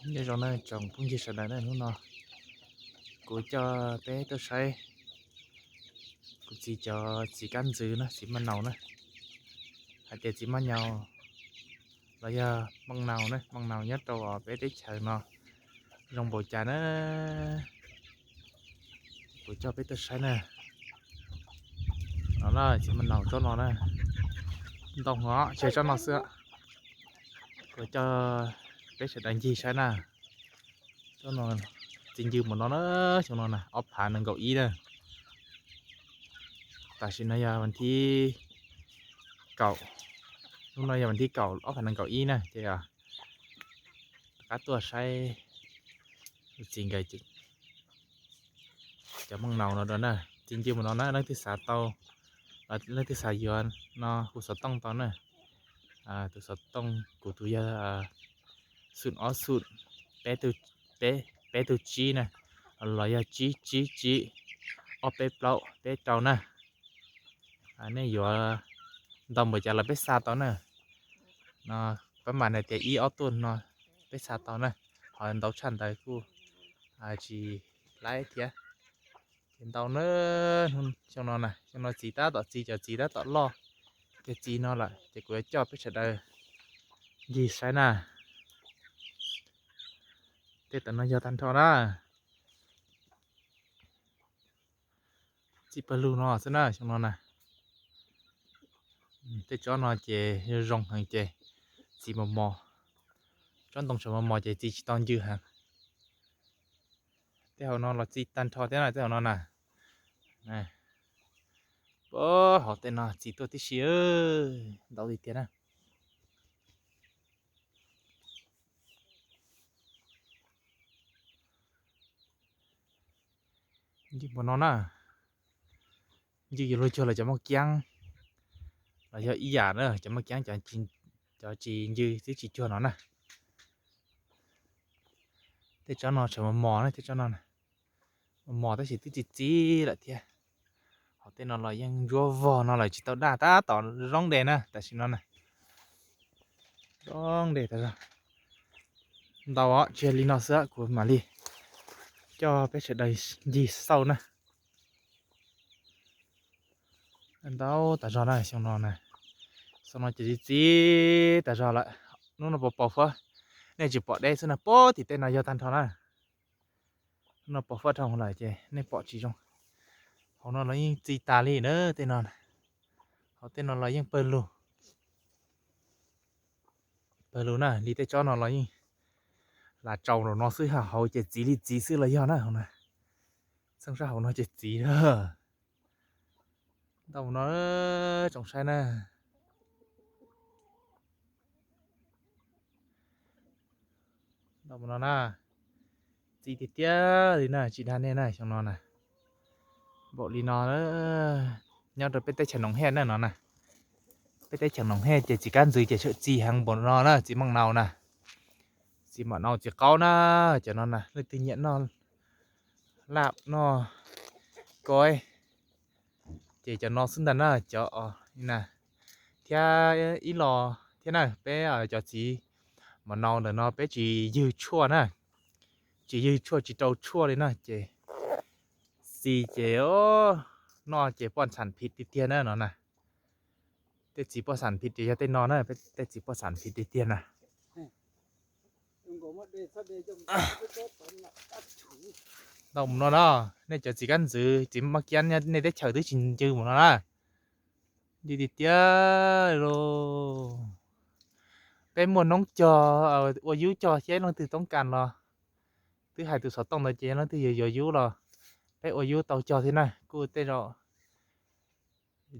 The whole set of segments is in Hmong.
Nyob zoo na tsoom phooj ywg sawv daws na, hnub no kuv coj peb tuaj saib kuv txiv cov txiv kab ntxwv na, txiv maj naus na, hais tias txiv maj naus los yog maj naus na, maj naus nyob rau peb teb chaws no zoo npaum cas na. Kuv coj peb tuaj saib na. No na, txiv maj naus tsob no na, ntau heev, tsis tsob no xwb. Kuv coj peb sawv daws ncig saib na. Tsob no txiv ncw mus no na, xyoo no na ob phav nees nkaum ib na. Tam sim no yog vas thib kaum, hnub no yog vas thib kaum ob phav nees nkaum ib na, ces rov qab tuaj saib txiv nkawd cov maj naus no rau na. Txiv ncw mus no na, leej twg xav tau, leej twg xav yuav no hu xov tooj tau na. Tus xov tooj kuv tus yog xum ob xum peb, peb tug tsib na, los yog tsib tsib tsib ob peb plaub peb rau na. Nej yuav ntau npaum cas los peb xa tau na. No pab mam hais tias ib ob tuj no peb xa tau na, ho ntau tshaj ntawd kuj tsis laib thiab. Ces ntau na, xyoo no na, xyoo no txiv tab tom txi, cov txiv tab tom loj, cov txiv no lawm ces kuv yuav coj peb sawv daws ncig saib na. Tej tam no yog tag nrho na. Txiv pawg lug no xwb na, xyoo no na. Tej tsob no ces zoo heev ces txiv mos mos, tsob ntoo tseem mos mos ces txiv tsis tau ncw heev. Tej hauv no los txiv tag nrho thiab na, tej hauv no na. Hauv tej no txiv tuaj tib si, ntau tiag tiag na. Ncw mus no na, ncw yuav luag cuag los cov maj kiab, los yog ib yam na, cov maj kiab cov tsis ncw twb tsis cuag no na. Tej tsob no tseem mos mos na, tej tsob no mos mos tab sis twb txi txiv lawm thiab. Hauv tej no los yeej ntsuab vog no lawm, tsis tau daj, tab tom zoo de na tam sim no na. Zoo de tas zog. Ntau os, tsis yog li no xwb, kuv mam li coj peb sawv daws ncig xauj na. Ntau tas zog na, xyoo no na, xyoo no ces txiv txiv tas zog lawm. Hnub no pos pos huab, nej tsis pom deb xwb na, pom tim tej no yog tag nrho na. Hnub no pos huab dhau lawm ces nej pom tsis zoo. Hauv no los yeej txi tas li na tej no. Hauv tej no los yeej pawg lug, pawg lug na, li tej tsob no los yeej lam tsaus nraum no xwb, hauv ces txiv li txiv xwb los yog na. Txheej sab hauv no ces txiv na. Ntau mus no, tsoom saib na. Ntau mus no na, txi tiag tiag li na, tsis dag nej na, xyoo no na. Npaum li no, nyob rau peb teb chaws Noom Hej na no na. Peb teb chaws Noom Hej ces txiv kab ntxwv ces tshwm txi heev npaum no na, txiv maj naus na. Txiv maj naus txiv qaub na, cov no na, leej twg nyiam noj laj noj koj, ces cov no xwb ntag na, cov na. Thiab ib los thiab na, peb cov txiv maj naus ntawm no peb tsis ywg tshuaj na, tsis ywg tshuaj, tsis rau tshuaj li na, ces txi ces noj ces poj xas phiv tiag tiag na no na. Tej txiv poj xas phiv ces yog tej no na, tej txiv poj xas phiv tiag tiag na. Ntau mus no na, nej cov txiv kab ntxwv, txiv maj kiab nej teb chaws twb tsis ncw mus no na. Ncw tiag tiag lauj. Peb muaj noob cog, ua yub cog thiab, leej twg toob kas los twb hais tus xov tooj ntawd ces leej twg yuav yuav yub los peb ua yub tau cog thiab na. Kuj tej zaum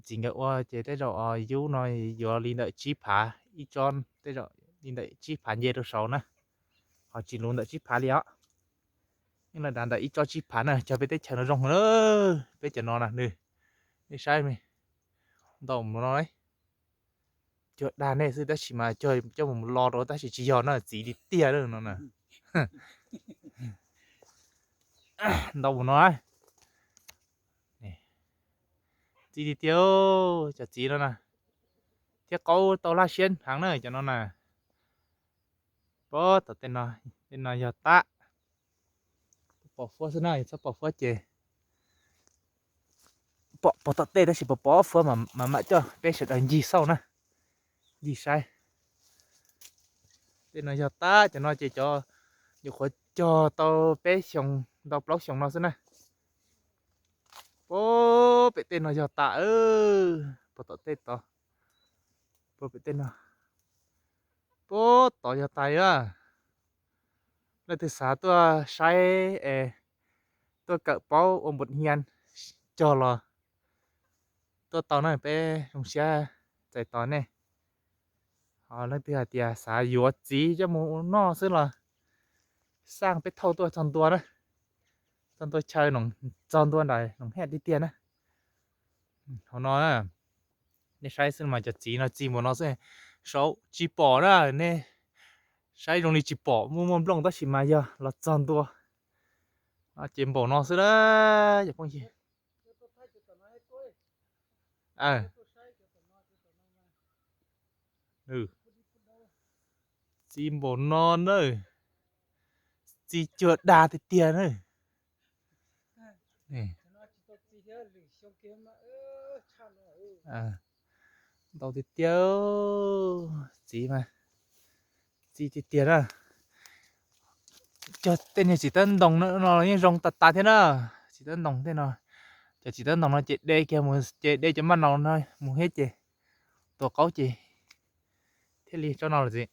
txiv nkawd ua ces tej zaum yub no yuav li ntawm tsib phav ib tsob, tej zaum li ntawm tsib phav nce rau saud na, ho tsis luv ntawm tsib phav li os. Yeej lawm dav ntawm ib tsob tsib phav na, cog peb teb chaws no zoo na. Peb cov no na, nej saib, ntau mus no, cuag dag nej xwb tab sis mas cog coj mus lo rau tab sis tsis yog na, txiv tiag tiag no na. Ntau mus no, txiv tiag tiag, cov txiv no na, thiab qaub tau laj siab heev na cov no na. Pab tom tej no, Tej no yog tab, pom fuab xwb na, yog txhob pom fuab ces pom pog tom tej tab sis pom pov fuab mas mam coj peb sawv daws ncig xauj na, ncig saib. Tej no yog tab, cov no ces cov nyuam qhuav cog tau peb xyoos ntau plaub xyoos no xwb na. Puag pem tej no yog tas, puag tom tej tod, puag pem tej no, puag tod yog tas a. Leej twg xav tuaj saib es tuaj kawm paub ua npus hia cog los tuaj tau na, peb zoo siab txais tos nej. Ho leej twg hais tias xav yuav txiv coj mus ua noj xwb los xaj peb thauj tuaj txog ntua na, txog ntua chaw, txog ntua nram Noom Hej tiag tiag na. Hauv no nej saib xwb mas cov txiv no txi npaum no xwb, saum tsis pom na, nej saib zoo li tsis pom, muaj muaj nplooj tab sis mas yog los txog ntua ces npaum no xwb na cov phooj ywg. Txi npaum no na, txi cuag dag tiag tiag na. Ntau tiag tiag, txiv mas txi tiag tiag na. Cog tej niag txiv tawb ntoos no los yeej zoo tas tas thiab na. Txiv tawb ntoos tej no, cov txiv tawb ntoos no ces de kiag mus ces de cov maj naus no mus thiab ces tua qaub ces thiaj li tsob no lawm txiv.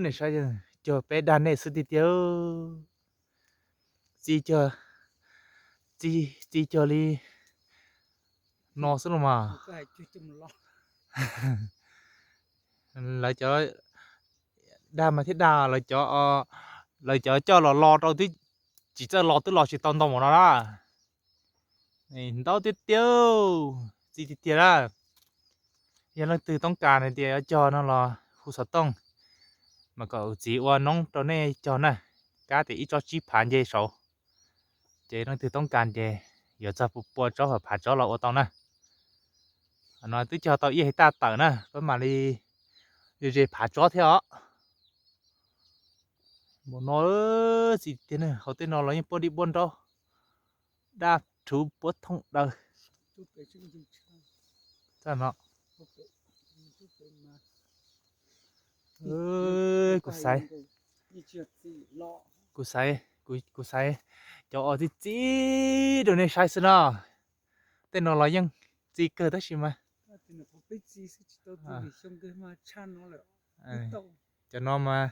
Nej saib, cuag peb dag nej xwb tiag tiag. Txi cuag, txi cuag li no xwb los mas. Lawv cov dag mas thiaj dag, lawv cov, lawv cov coj los los rau twb tsis txawj los twb los tsis tau ntau npaum no na. Ntau tiag tiag, txi tiag tiag na. Yog leej twg toob kas hais tias yuav cog no los hu xov tooj mas kom kuv txiv ua noob rau nej cog na. Kab tias ib tsob tsib phav nce saud, ces leej twg toob kas ces yuav txog pua tsob phav tsob los ua tau na. No twb cog tau ib hais taj tawm na, peb mam li ze phav tsob thiab os. Npaum no txi tiag, hauv tej no los yeej puab dib puab nraub, daj rhuv puab thooj daws. Kuv xaiv, kuv xaiv, kuv xaiv cov uas txi txiv rau nej saib xwb no. Tej no los yeej txi kawg tab sis mas cov no mas,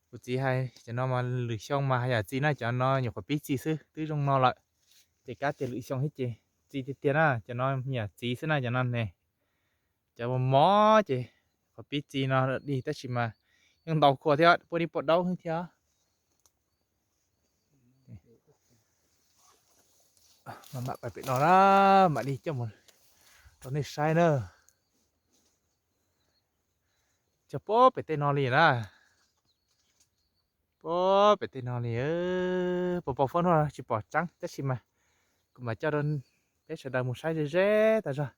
kuv txiv hais cov no mas lwm xyoo mas haj yam txi na, cov no nyuam qhuav pib txi xwb twb zoo no lawm. Ces kab tias lwm xyoo thiab ces txi tiag tiag na, cov no me nyuam txiv xwb na, cov no ne. Cov mos mos ces qhov pib txi no dig tab sis mas yeej ntau khua thiab, puab dib puab daub thiab. Mam pais pem no na, mam li coj mus rau nej saib na. Cog puag pem tej no li na. Puag pem tej no li, pos pos fob no tsis pom tseeb tab sis mas kuv mam coj rau peb sawv daws mus saib ze ze tas zog.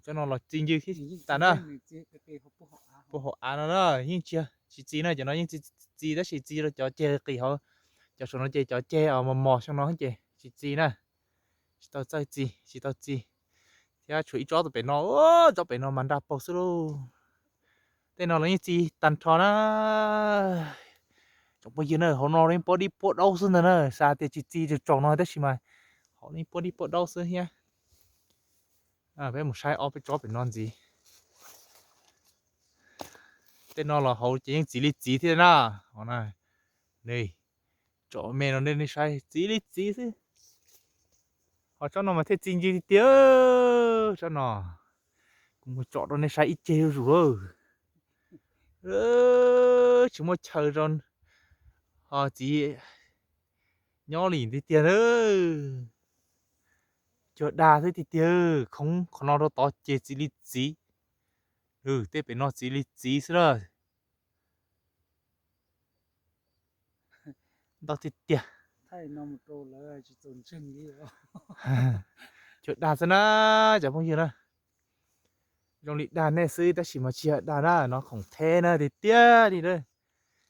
Tsob no los txi ncw thiab tas na. Puag hauv av no na yeej tsis, tsis txi na, cov no yeej txi, txi tab sis txi rau cov ceg qis hauv, cov saum no ces cov ceg mos mos xyoo no ces tsis txi na. Tsis tau txawj txi, tsis tau txi. Thiab tshuav ib tsob pem no, tsob pem no mas nra paug xwb lauj. Tej no los yeej txi tag nrho na. Tsoom phooj ywg na, hauv no yeej puab dib puab daub xwb ntag na, xav tias tsis txi tsaus tsaus no tab sis mas hauv no yeej puab dib puab daub xwb thiab. Peb mus saib ob peb tsob pem no ntxiv. Tej no los hauv ces yeej txiv li txiv thiab na. Tsom me no nej saib txiv li txiv xwb. Ho tsob no mas thiaj txi ncw tiag tiag. Tsob no kuv mus tsom rau nej saib ib ceg zuj zus lawm. Tsis muaj chaw rau ho txiv nyob li tiag tiag na. Cuag dag xwb tiag tiag, khoov qhov no rau tod ces txiv li txiv. Tej pem no txiv li txiv xwb na. Ntau tiag tiag. Cuag dag xwb na, cov phooj ywg na. Zoo li dag nej xwb tab sis mas tsis yog dag na, no khoom theb na, tiag tiag li na.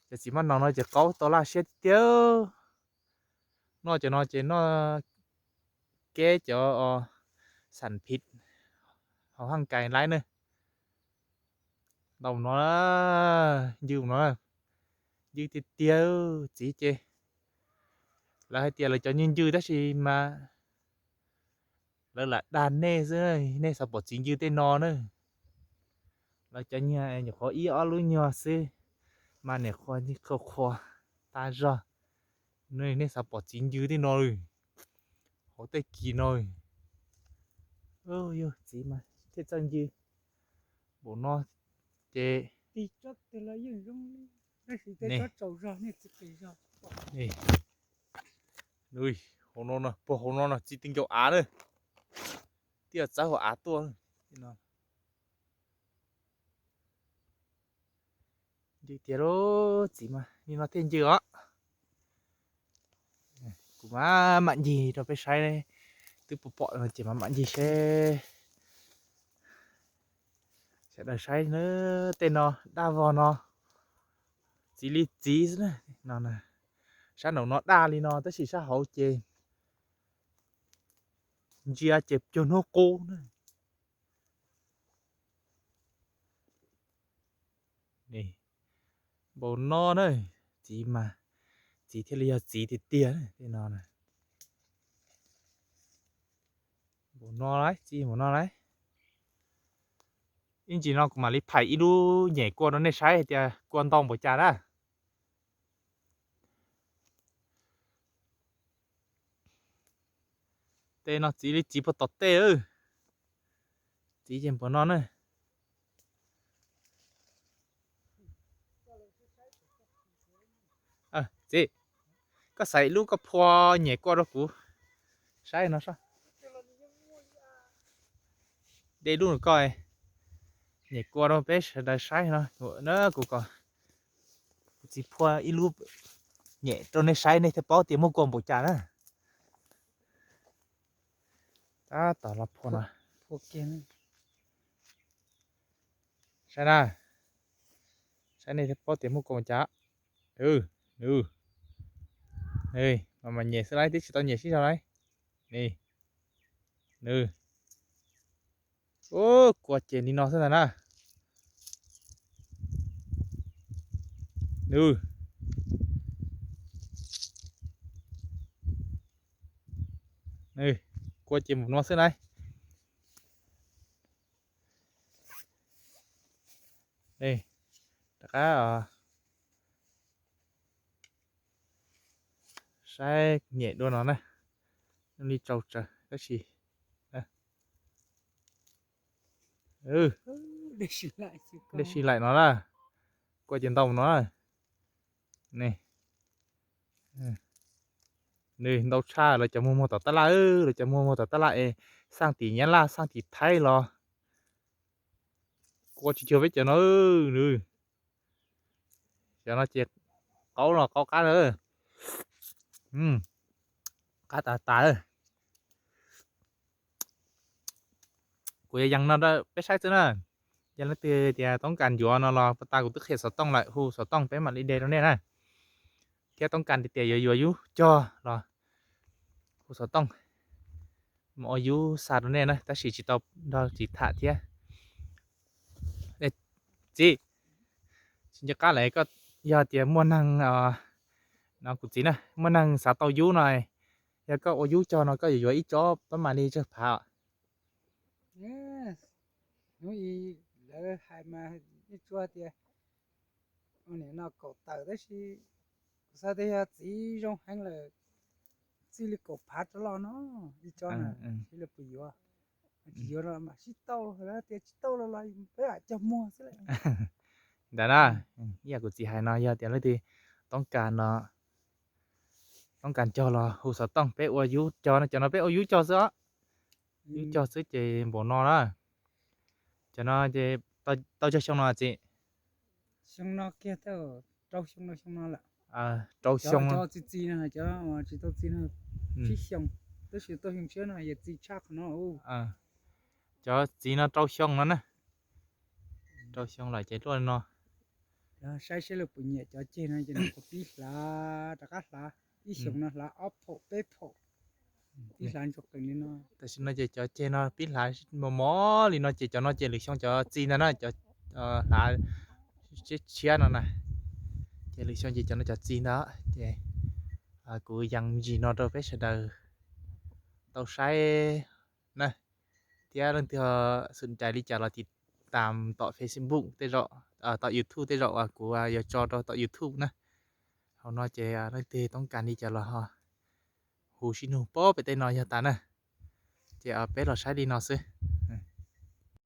Cov txiv maj no no ces qaub tau laj siab tiag. Noj cov no ces noj keb cov xam phiv hauv haj kais laib na. Ntau no, ncw no, ncw tiag tiag. Txiv ces lawv hais tias lawv cov ncw ncw tab sis mas lawv lam dag nej xwb, nej xav pom txiv ncw tej no na. Lawv cov nyuag nyuam qhuav ib ob lub nyuag xwb mas niam qhuav qhuav qhuav tag zog. Nej xav pom txiv ncw tej no, hauv tej kis no. Yog txiv mas thiaj txawj ncw npaum no ces. Hauv no, puag hauv no no txiv ti nkaus av na. Tij txawb hauv av tuaj. Ncw tiag lauj, txiv mas li no thiaj ncw os. Kuv mam mam ncig rau peb saib, twb pom pom no ces mam mam ncig seb. Sawv daws saib na, tej no daj vog no, txiv li txiv xwb na. No, sab nraum no daj li no tab sis sab hauv ces ntsia ces cuag hnub qub na. Npaum no na, txiv mas, txiv thiaj li yog txiv tiag tiag tej no. Npaum no lauj, txiv npaum no lauj. Ib ntsis no kuv mam li phais ib lub nyem kua rau nej saib hais tias kua ntau npaum cas na. Tej no txiv li txiv puag tom tej. Txiv ces npaum no na. Txiv, koj xaiv ib lub koj phua nyem kua rau kuv saib no soj. De lub koj nyem kua rau peb sawv daws saib no na. Kuv kom kuv txiv phua ib lub nyem rau nej saib nej thiaj paub tias muaj kua npaum cas na. Tab tom los phua no. Saib na, saib nej thiaj paub tias muaj kua npaum cas. Mas mas nyem xwb lauj, twb tsis tau nyem sib zog lauj. Nws, kua ces li no xwb ntag na. Nws, kua ces npaum no xwb lauj. Rov qab saib nyem dua no na. Li tsaus tsaws tab sis dej sib laim no na. Kua ces ntau no na. Nws ntau tshaj lawv cov muag muag tom tab laj, lawv cov muag muag tom tab laj es xaj tim Nyab Laj xaj tim Thaib los kua tsis cuag peb cov no. Cov no ces qaub los qaub qab na. Qab tas tas. Kuv yuav yees no rau peb saib xwb na. Yog leej twg tias toob kas yuav no los pas tas kuv twb qhia xov tooj lawm, hu xov tooj peb mam li de rau nej na. Thiab toob kas tias yuav yuav yub cog los hu xov tooj mus ua yub xa rau nej na, tab sis tsis tau nrog txiv tham thiab. Txiv, tsis nco qab lawm, koj yog tias muaj neeg, no kuv txiv na, muaj neeg xav tau yub no, yog koj ua yub cog no koj yuav yuav ib tsob pab mam li tsawg phav? Hnub i lawv hais mas ib tsob tias ua niam no kaum tawm tab sis kuv xav tias yog txiv zoo heev lawm txij li kaum phav rov los no ib tsob na, tsis li puas yuav. Tsis yuav no mam sib tau, lawv tias tsis tau los los peb mam cog muag xwb lawm. Ntawd na, ib yam kuv txiv hais no yog tias leej twg toob kas no, toob kas cog los hu xov tooj peb ua yub cog no, cov no peb ua yub cog xwb os. Yub cog xwb ces npaum no na. Cov no ces tau tsawg xyoo no txiv? Xyoo no kiag tau rau xyoo no, xyoo no lawm. Rau xyoo. Cov tsis tau txi no tsib xyoo. Tab sis tau xyoo tshiab no yog txi tshaj qhov no. Cov txiv no rau xyoo no na, rau xyoo lawm ces luaj li no. Saib seb lawv puas nyiam cov ceg no ces nws puas pib hlav, rov qab hlav, ib xyoos no hlav ob phaum peb phaum, pib hlav ntsuag qees li no. Tam sim no ces cov ceg no pib hlav mos mos li no ces cov no ces lwm xyoo cov txi ntag na, cov hlav tshiab tshiab no na. Ces lwm xyoo ces cov no cov txi ntag. Ces kuv yees me ntsis no rau peb sawv daws tau saib na, thiab leej twg xom cai li cas los tiv tam tom Facebook tej zaum, tom YouTube tej zaum uas kuv yuav tso rau tom YouTube na. Hauv no ces leej twg toob kas li cas los hu sib nug pab pem tej no yog tas na. Ces peb los saib li no xwb.